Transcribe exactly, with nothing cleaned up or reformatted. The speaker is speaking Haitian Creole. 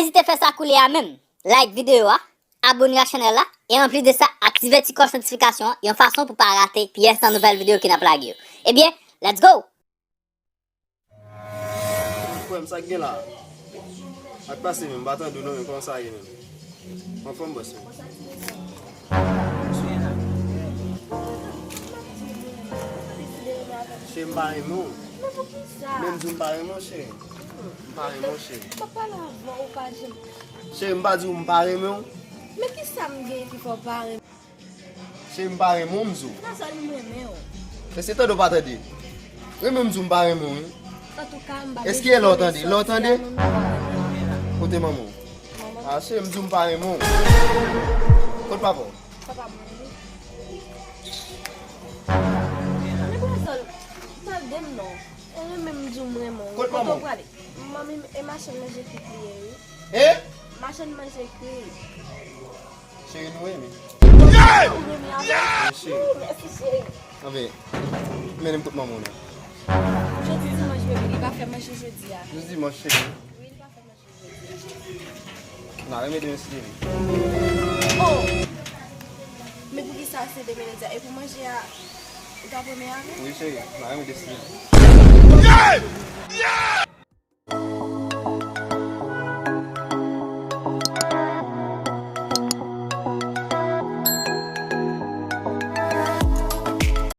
Ezite fè sa koulye a menm. Like videyo a, abone ak chanèl la, e anplis de sa, aktive ti klòch notifikasyon an yon fason pou pa rate pyès nan nouvèl videyo ke n ap lage yo. Ebyen, let's go! Frè m, sa k gen la? Sa k pase menm? M pa tande w non, men kòman sa ye menm? Anfòm, bòs mwen. Cheri, m pa renmen w. Men poukisa? Men m di w m pa renmen w, cheri. M pa renmen w, cheri. M ap pale avè w, ou pa janm. Cheri, m pa di w m pa renmen w. Men kisa m gen ki fè w pa renmen? Cheri, m pa renmen w, m di w. Nan sèl m renmen w. Èske tande w pa tande? Renmen w, m di w m pa renmen w, wi. Antouka, m pa bezwen konnen sòti a non, m pa renmen w. Kote manman w? Manman. A, cheri, m di w m pa renmen w. Kote papa w? Papa m mouri. Men brazòl, tande m non. E renmen m di w m renmen w. Kote manman w? Kote w prale? Manmi m e machann manje frit li ye, wi. E? Machann manje frit. Cheri, nou renmen. Ou renmen avè m? Wi, cheri. Ooh, mèsi, cheri. Anben, mennen m kot manman w non. Jodi dimanch, baby, li pa fè manje jodi a. Jodi dimanch, cheri. Wi, li pa fè manje jodi a. N a renmen demen si Dye vle. Oh! Men poukisa se demen jodi a? E pou manje a, ou t ap renmen avè m? Wi, cheri, n a renmen demen si Dye vle.